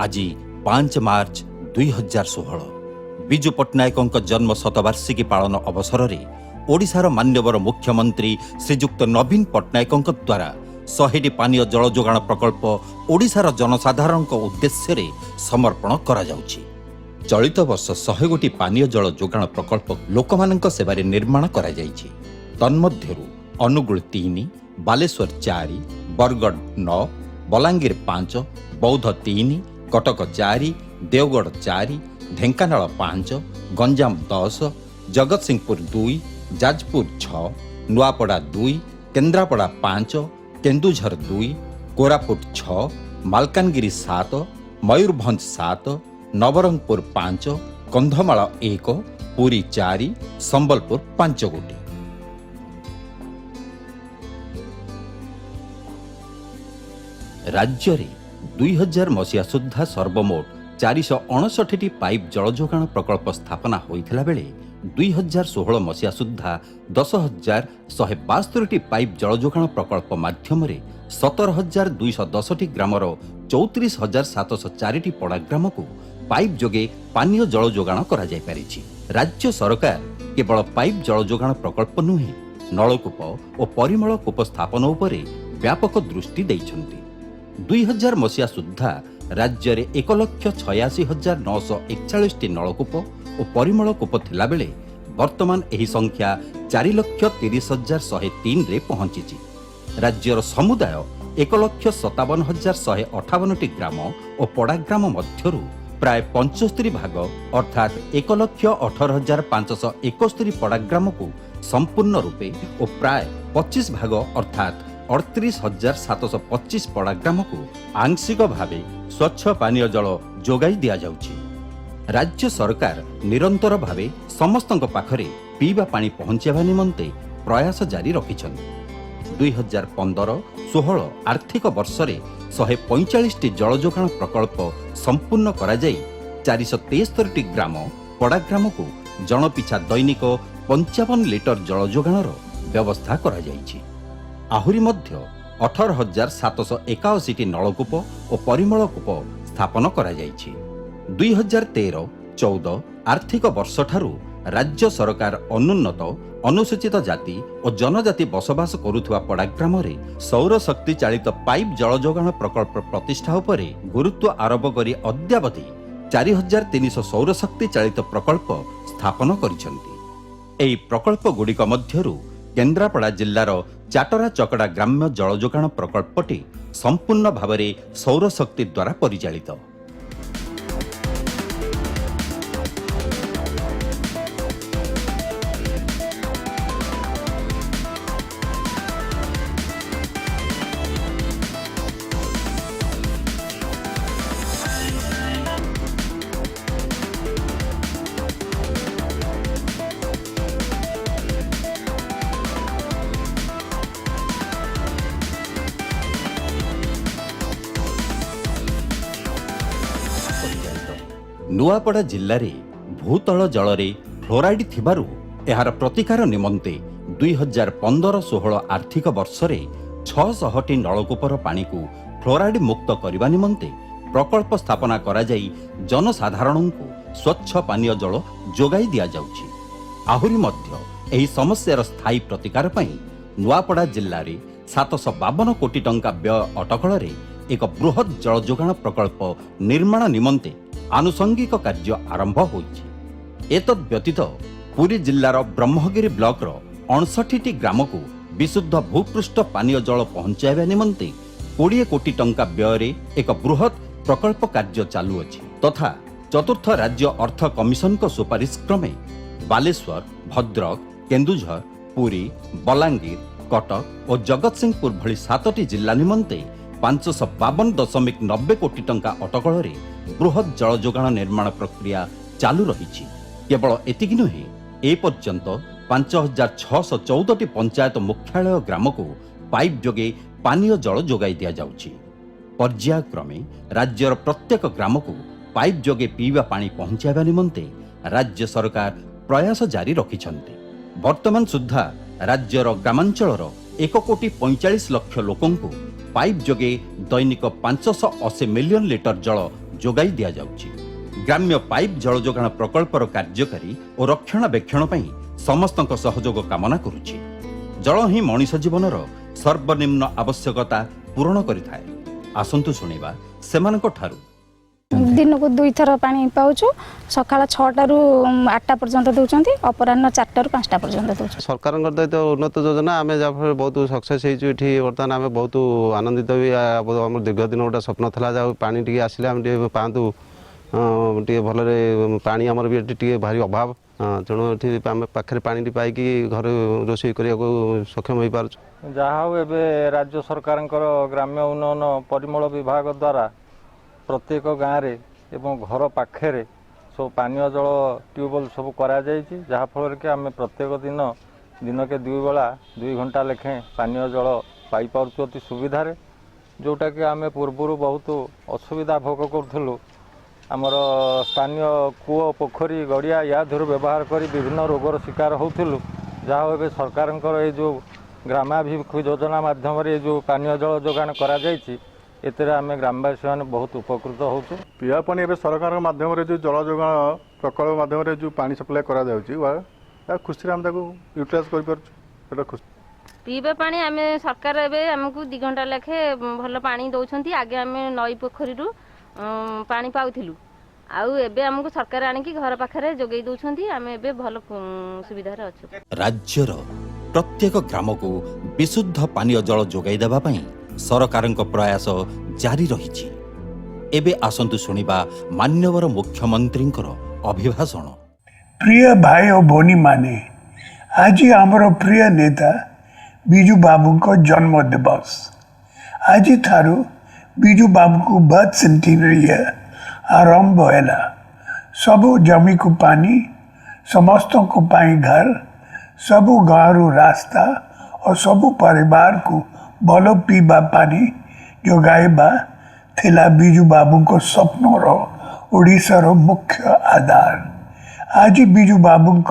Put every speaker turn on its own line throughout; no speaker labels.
ଆଜି 5 ମାର୍ଚ୍ଚ 2016 ବିଜୁ ପଟ୍ଟନାୟକଙ୍କ ଜନ୍ମ ଶତବାର୍ଷିକୀ ପାଳନ ଅବସରରେ ଓଡ଼ିଶାର ମାନ୍ୟବର ମୁଖ୍ୟମନ୍ତ୍ରୀ ଶ୍ରୀଯୁକ୍ତ ନବୀନ ପଟ୍ଟନାୟକଙ୍କ ଦ୍ୱାରା 100ଟି ପାନୀୟ ଜଳ ଯୋଗାଣ ପ୍ରକଳ୍ପ ଓଡ଼ିଶାର ଜନସାଧାରଣଙ୍କ ଉଦ୍ଦେଶ୍ୟରେ ସମର୍ପଣ କରାଯାଉଛି। ଚଳିତ ବର୍ଷ 100 ଗୋଟି ପାନୀୟ ଜଳ ଯୋଗାଣ ପ୍ରକଳ୍ପ ଲୋକମାନଙ୍କ ସେବାରେ ନିର୍ମାଣ କରାଯାଇଛି। ତନ୍ମଧ୍ୟରୁ ଅନୁଗୁଳ 3, ବାଲେଶ୍ୱର 4, ବରଗଡ଼ 9, ବଲାଙ୍ଗୀର 5, ବୌଦ୍ଧ 3, କଟକ 4, ଦେଓଗଡ଼ 4, ଢେଙ୍କାନାଳ 5, ଗଞ୍ଜାମ 10, ଜଗତସିଂହପୁର 2, ଯାଜପୁର 6, ନୂଆପଡ଼ା 2, କେନ୍ଦ୍ରାପଡ଼ା 5, କେନ୍ଦୁଝର 2, କୋରାପୁଟ 6, ମାଲକାନଗିରି 7, ମୟୂରଭଞ୍ଜ 7, ନବରଙ୍ଗପୁର 5, କନ୍ଧମାଳ 1, ପୁରୀ 4, ସମ୍ବଲପୁର 5 ଗୋଟି। ରାଜ୍ୟରେ 2000 ମସିହା ସୁଦ୍ଧା ସର୍ବମୋଟ 459ଟି ପାଇପ୍ ଜଳଯୋଗାଣ ପ୍ରକଳ୍ପ ସ୍ଥାପନା ହୋଇଥିଲା ବେଳେ 2016 ମସିହା ସୁଦ୍ଧା 10,172ଟି ପାଇପ୍ ଜଳଯୋଗାଣ ପ୍ରକଳ୍ପ ମାଧ୍ୟମରେ 17,210ଟି ଗ୍ରାମର 34,704ଟି ପଡ଼ାଗ୍ରାମକୁ ପାଇପ୍ ଯୋଗେ ପାନୀୟ ଜଳ ଯୋଗାଣ କରାଯାଇପାରିଛି। ରାଜ୍ୟ ସରକାର କେବଳ ପାଇପ୍ ଜଳ ଯୋଗାଣ ପ୍ରକଳ୍ପ ନୁହେଁ, ନଳକୂପ ଓ ପରିମଳ କୂପ ସ୍ଥାପନ ଉପରେ ବ୍ୟାପକ ଦୃଷ୍ଟି ଦେଇଛନ୍ତି। 2000 ମସିହା ସୁଦ୍ଧା ରାଜ୍ୟରେ 1,86,941ଟି ନଳକୂପ ଓ ପରିମଳ କୂପ ଥିଲାବେଳେ ବର୍ତ୍ତମାନ ଏହି ସଂଖ୍ୟା 4,30,103ରେ ପହଞ୍ଚିଛି। ରାଜ୍ୟର ସମୁଦାୟ 1,57,158ଟି ଗ୍ରାମ ଓ ପଡ଼ାଗ୍ରାମ ମଧ୍ୟରୁ ପ୍ରାୟ 75 ଭାଗ, ଅର୍ଥାତ୍ 1,18,571 ପଡ଼ାଗ୍ରାମକୁ ସମ୍ପୂର୍ଣ୍ଣ ରୂପେ ଓ ପ୍ରାୟ 25 ଭାଗ, ଅର୍ଥାତ୍ 38,725 ପଡ଼ାଗ୍ରାମକୁ ଆଂଶିକ ଭାବେ ସ୍ୱଚ୍ଛ ପାନୀୟ ଜଳ ଯୋଗାଇ ଦିଆଯାଉଛି। ରାଜ୍ୟ ସରକାର ନିରନ୍ତର ଭାବେ ସମସ୍ତଙ୍କ ପାଖରେ ପିଇବା ପାଣି ପହଞ୍ଚାଇବା ନିମନ୍ତେ ପ୍ରୟାସ ଜାରି ରଖିଛନ୍ତି। 2015-16 ଆର୍ଥିକ ବର୍ଷରେ 145ଟି ଜଳଯୋଗାଣ ପ୍ରକଳ୍ପ ସମ୍ପୂର୍ଣ୍ଣ କରାଯାଇ 473ଟି ଗ୍ରାମ ପଡ଼ାଗ୍ରାମକୁ ଜଣପିଛା ଦୈନିକ 55 ଲିଟର ଜଳ ଯୋଗାଣର ବ୍ୟବସ୍ଥା କରାଯାଇଛି। ଆହୁରି ମଧ୍ୟ 18,781ଟି ନଳକୂପ ଓ ପରିମଳ କୂପ ସ୍ଥାପନ କରାଯାଇଛି। 2013-14 ଆର୍ଥିକ ବର୍ଷଠାରୁ ରାଜ୍ୟ ସରକାର ଅନୁନ୍ନତ, ଅନୁସୂଚିତ ଜାତି ଓ ଜନଜାତି ବସବାସ କରୁଥିବା ପଡ଼ାଗ୍ରାମରେ ସୌରଶକ୍ତି ଚାଳିତ ପାଇପ୍ ଜଳ ଯୋଗାଣ ପ୍ରକଳ୍ପ ପ୍ରତିଷ୍ଠା ଉପରେ ଗୁରୁତ୍ୱ ଆରୋପ କରି ଅଦ୍ୟାବଧି 4300 ସୌରଶକ୍ତି ଚାଳିତ ପ୍ରକଳ୍ପ ସ୍ଥାପନ କରିଛନ୍ତି। ଏହି ପ୍ରକଳ୍ପଗୁଡ଼ିକ ମଧ୍ୟରୁ କେନ୍ଦ୍ରାପଡ଼ା ଜିଲ୍ଲାର ଚାଟରା ଚକଡ଼ା ଗ୍ରାମ୍ୟ ଜଳ ଯୋଗାଣ ପ୍ରକଳ୍ପଟି ସମ୍ପୂର୍ଣ୍ଣ ଭାବରେ ସୌରଶକ୍ତି ଦ୍ୱାରା ପରିଚାଳିତ। ପରିଚାଳିତ। ନୂଆପଡ଼ା ଜିଲ୍ଲାରେ ଭୂତଳ ଜଳରେ ଫ୍ଲୋରାଇଡ୍ ଥିବାରୁ ଏହାର ପ୍ରତିକାର ନିମନ୍ତେ 2015-16 ଆର୍ଥିକ ବର୍ଷରେ 600ଟି ନଳକୂପର ପାଣିକୁ ଫ୍ଲୋରାଇଡ୍ ମୁକ୍ତ କରିବା ନିମନ୍ତେ ପ୍ରକଳ୍ପ ସ୍ଥାପନା କରାଯାଇ ଜନସାଧାରଣଙ୍କୁ ସ୍ୱଚ୍ଛ ପାନୀୟ ଜଳ ଯୋଗାଇ ଦିଆଯାଉଛି। ଆହୁରି ମଧ୍ୟ ଏହି ସମସ୍ୟାର ସ୍ଥାୟୀ ପ୍ରତିକାର ପାଇଁ ନୂଆପଡ଼ା ଜିଲ୍ଲାରେ 752 କୋଟି ଟଙ୍କା ବ୍ୟୟ ଅଟକଳରେ ଏକ ବୃହତ୍ ଜଳ ଯୋଗାଣ ପ୍ରକଳ୍ପ ନିର୍ମାଣ ନିମନ୍ତେ ଆନୁଷଙ୍ଗିକ କାର୍ଯ୍ୟ ଆରମ୍ଭ ହୋଇଛି। ଏତଦ୍ ବ୍ୟତୀତ ପୁରୀ ଜିଲ୍ଲାର ବ୍ରହ୍ମଗିରି ବ୍ଲକର 59ଟି ଗ୍ରାମକୁ ବିଶୁଦ୍ଧ ଭୂପୃଷ୍ଠ ପାନୀୟ ଜଳ ପହଞ୍ଚାଇବା ନିମନ୍ତେ 20 କୋଟି ଟଙ୍କା ବ୍ୟୟରେ ଏକ ବୃହତ୍ ପ୍ରକଳ୍ପ କାର୍ଯ୍ୟ ଚାଲୁଅଛି ତଥା ଚତୁର୍ଥ ରାଜ୍ୟ ଅର୍ଥ କମିଶନଙ୍କ ସୁପାରିଶ କ୍ରମେ ବାଲେଶ୍ୱର, ଭଦ୍ରକ, କେନ୍ଦୁଝର, ପୁରୀ, ବଲାଙ୍ଗୀର, କଟକ ଓ ଜଗତସିଂହପୁର ଭଳି ସାତଟି ଜିଲ୍ଲା ନିମନ୍ତେ 552.90 କୋଟି ଟଙ୍କା ଅଟକଳରେ ବୃହତ୍ ଜଳ ଯୋଗାଣ ନିର୍ମାଣ ପ୍ରକ୍ରିୟା ଚାଲୁ ରହିଛି। କେବଳ ଏତିକି ନୁହେଁ, ଏପର୍ଯ୍ୟନ୍ତ 5614ଟି ପଞ୍ଚାୟତ ମୁଖ୍ୟାଳୟ ଗ୍ରାମକୁ ପାଇପ୍ ଯୋଗେ ପାନୀୟ ଜଳ ଯୋଗାଇ ଦିଆଯାଉଛି। ପର୍ଯ୍ୟାୟକ୍ରମେ ରାଜ୍ୟର ପ୍ରତ୍ୟେକ ଗ୍ରାମକୁ ପାଇପ୍ ଯୋଗେ ପିଇବା ପାଣି ପହଞ୍ଚାଇବା ନିମନ୍ତେ ରାଜ୍ୟ ସରକାର ପ୍ରୟାସ ଜାରି ରଖିଛନ୍ତି। ବର୍ତ୍ତମାନ ସୁଦ୍ଧା ରାଜ୍ୟର ଗ୍ରାମାଞ୍ଚଳର 1 କୋଟି 45 ଲକ୍ଷ ଲୋକଙ୍କୁ ପାଇପ୍ ଯୋଗେ ଦୈନିକ 580 ମିଲିୟନ ଲିଟର ଜଳ ଯୋଗାଇ ଦିଆଯାଉଛି। ଗ୍ରାମ୍ୟ ପାଇପ୍ ଜଳ ଯୋଗାଣ ପ୍ରକଳ୍ପର କାର୍ଯ୍ୟକାରୀ ଓ ରକ୍ଷଣାବେକ୍ଷଣ ପାଇଁ ସମସ୍ତଙ୍କ ସହଯୋଗ କାମନା କରୁଛି। ଜଳ ହିଁ ମଣିଷ ଜୀବନର ସର୍ବନିମ୍ନ ଆବଶ୍ୟକତା ପୂରଣ କରିଥାଏ। ଆସନ୍ତୁ ଶୁଣିବା ସେମାନଙ୍କ ଠାରୁ।
ଦିନକୁ ଦୁଇଥର ପାଣି ପାଉଛୁ। ସକାଳ 6ଟାରୁ 8ଟା ପର୍ଯ୍ୟନ୍ତ ଦେଉଛନ୍ତି, ଅପରାହ୍ନ 4ଟାରୁ 5ଟା ପର୍ଯ୍ୟନ୍ତ ଦେଉଛନ୍ତି।
ସରକାରଙ୍କର ତ ଏତେ ଉନ୍ନତ ଯୋଜନା, ଆମେ ଯାହାଫଳରେ ବହୁତ ସକ୍ସେସ୍ ହେଇଛୁ ଏଠି। ବର୍ତ୍ତମାନ ଆମେ ବହୁତ ଆନନ୍ଦିତ ବି। ଆମର ଦୀର୍ଘ ଦିନ ଗୋଟେ ସ୍ୱପ୍ନ ଥିଲା, ଯାଉ ପାଣି ଟିକେ ଆସିଲେ ଆମେ ଟିକେ ପାଆନ୍ତୁ ଟିକେ ଭଲରେ ପାଣି। ଆମର ବି ଏଠି ଟିକେ ଭାରି ଅଭାବ। ତେଣୁ ଏଠି ଆମେ ପାଖରେ ପାଣିଟି ପାଇକି ଘରେ ରୋଷେଇ କରିବାକୁ ସକ୍ଷମ ହେଇପାରୁଛୁ।
ଯାହା ହଉ, ଏବେ ରାଜ୍ୟ ସରକାରଙ୍କର ଗ୍ରାମ୍ୟ ଉନ୍ନୟନ ପରିମଳ ବିଭାଗ ଦ୍ୱାରା ପ୍ରତ୍ୟେକ ଗାଁରେ ଏବଂ ଘର ପାଖରେ ସବୁ ପାନୀୟ ଜଳ ଟ୍ୟୁବୱେଲ୍ ସବୁ କରାଯାଇଛି, ଯାହାଫଳରେ କି ଆମେ ପ୍ରତ୍ୟେକ ଦିନ ଦିନକେ ଦୁଇ ବେଳା 2 ଘଣ୍ଟା ଲେଖାଏଁ ପାନୀୟ ଜଳ ପାଇପାରୁଛୁ ଅତି ସୁବିଧାରେ, ଯେଉଁଟାକି ଆମେ ପୂର୍ବରୁ ବହୁତ ଅସୁବିଧା ଭୋଗ କରୁଥିଲୁ। ଆମର ସ୍ଥାନୀୟ କୂଅ, ପୋଖରୀ, ଗଡ଼ିଆ ୟା ଦେହରୁ ବ୍ୟବହାର କରି ବିଭିନ୍ନ ରୋଗର ଶିକାର ହେଉଥିଲୁ। ଯାହା ହଉ, ଏବେ ସରକାରଙ୍କର ଏଇ ଯେଉଁ ଗ୍ରାମାଭିମୁଖୀ ଯୋଜନା ମାଧ୍ୟମରେ ଏ ଯେଉଁ ପାନୀୟ ଜଳ ଯୋଗାଣ କରାଯାଇଛି, ଏଥିରେ ଆମେ ଗ୍ରାମବାସୀମାନେ ବହୁତ ଉପକୃତ ହେଉଛୁ।
ପିଇବା ପାଣି ଏବେ ସରକାରଙ୍କ ମାଧ୍ୟମରେ ଯେଉଁ ଜଳ ଯୋଗାଣ ପ୍ରକଳ୍ପ ମାଧ୍ୟମରେ ଯେଉଁ ପାଣି ସପ୍ଲାଏ କରାଯାଉଛି, ତା ଖୁସିରେ ଆମେ ତାକୁ ୟୁଟିଲାଇଜ୍ କରିପାରୁଛୁ। ସେଇଟା ଖୁସି।
ପିଇବା ପାଣି ଆମେ ସରକାର ଏବେ ଆମକୁ 2 ଘଣ୍ଟା ଲେଖେ ଭଲ ପାଣି ଦେଉଛନ୍ତି। ଆଗେ ଆମେ ନଈ ପୋଖରୀରୁ ପାଣି ପାଉଥିଲୁ, ଆଉ ଏବେ ଆମକୁ ସରକାର ଆଣିକି ଘର ପାଖରେ ଯୋଗାଇ ଦେଉଛନ୍ତି। ଆମେ ଏବେ ଭଲ ସୁବିଧାରେ ଅଛୁ।
ରାଜ୍ୟର ପ୍ରତ୍ୟେକ ଗ୍ରାମକୁ ବିଶୁଦ୍ଧ ପାନୀୟ ଜଳ ଯୋଗାଇ ଦେବା ପାଇଁ ସରକାରଙ୍କ ପ୍ରୟାସ ଜାରି ରହିଛି। ଏବେ ଆସନ୍ତୁ ଶୁଣିବା ମାନ୍ୟବର ମୁଖ୍ୟମନ୍ତ୍ରୀଙ୍କର ଅଭିଭାଷଣ।
ପ୍ରିୟ ଭାଇ ଓ ଭଉଣୀମାନେ, ଆଜି ଆମର ପ୍ରିୟ ନେତା ବିଜୁ ବାବୁଙ୍କ ଜନ୍ମ ଦିବସ। ଆଜିଠାରୁ ବିଜୁ ବାବୁଙ୍କୁ ବର୍ଥ ସେଣ୍ଟିନରୀ ଇୟର ଆରମ୍ଭ ହେଲା। ସବୁ ଜମିକୁ ପାଣି, ସମସ୍ତଙ୍କ ପାଇଁ ଘର, ସବୁ ଗାଁରୁ ରାସ୍ତା ଓ ସବୁ ପରିବାରକୁ ଭଲ ପିଇବା ପାଣି ଯୋଗାଇବା ଥିଲା ବିଜୁ ବାବୁଙ୍କ ସ୍ୱପ୍ନର ଓଡ଼ିଶାର ମୁଖ୍ୟ ଆଧାର। ଆଜି ବିଜୁ ବାବୁଙ୍କ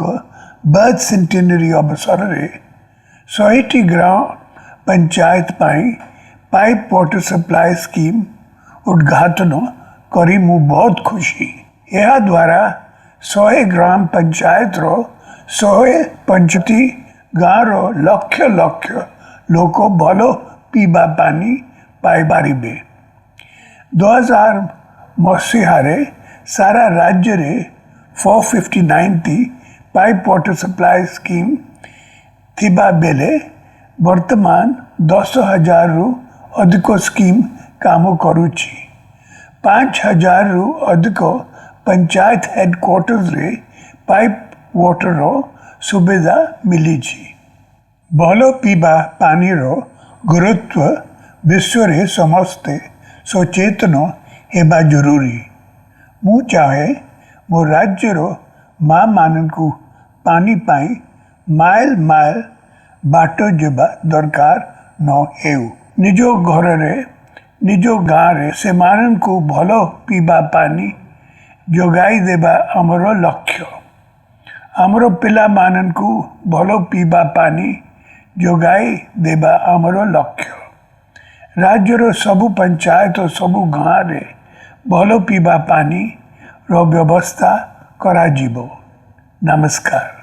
ବର୍ଥ ସେଣ୍ଟିନରୀ ଅବସରରେ 100ଟି ଗ୍ରାମ ପଞ୍ଚାୟତ ପାଇଁ ପାଇପ୍ ୱାଟର ସପ୍ଲାଏ ସ୍କିମ୍ ଉଦ୍ଘାଟନ କରି ମୁଁ ବହୁତ ଖୁସି। ଏହାଦ୍ୱାରା 100 ଗ୍ରାମ ପଞ୍ଚାୟତର 105ଟି ଗାଁର ଲକ୍ଷ ଲକ୍ଷ ଲୋକ ଭଲ ପିଇବା ପାଣି ପାଇପାରିବେ। 2000 ମସିହାରେ ସାରା ରାଜ୍ୟରେ 459ଟି ପାଇପ୍ ୱାଟର ସପ୍ଲାଏ ସ୍କିମ୍ ଥିବା ବେଳେ ବର୍ତ୍ତମାନ 10,000ରୁ ଅଧିକ ସ୍କିମ୍ କାମ କରୁଛି। 5000ରୁ ଅଧିକ ପଞ୍ଚାୟତ ହେଡ଼କ୍ୱାର୍ଟର୍ସରେ ପାଇପ୍ ୱାଟରର ସୁବିଧା ମିଳିଛି। ଭଲ ପିଇବା ପାଣିର ଗୁରୁତ୍ୱ ବିଷୟରେ ସମସ୍ତେ ସଚେତନ ହେବା ଜରୁରୀ। ମୁଁ ଚାହେଁ ମୋ ରାଜ୍ୟର ମାଆମାନଙ୍କୁ ପାଣି ପାଇଁ ମାଇଲ ମାଇଲ ବାଟ ଯିବା ଦରକାର ନ ହେଉ। ନିଜ ଘରରେ, ନିଜ ଗାଁରେ ସେମାନଙ୍କୁ ଭଲ ପିଇବା ପାଣି ଯୋଗାଇ ଦେବା ଆମର ଲକ୍ଷ୍ୟ। ଆମର ପିଲାମାନଙ୍କୁ ଭଲ ପିଇବା ପାଣି ଯୋଗାଇ ଦେବା ଆମର ଲକ୍ଷ୍ୟ। ରାଜ୍ୟର ସବୁ ପଞ୍ଚାୟତ, ସବୁ ଗାଁରେ ଭଲ ପିଇବା ପାଣିର ବ୍ୟବସ୍ଥା କରାଯିବ। ନମସ୍କାର।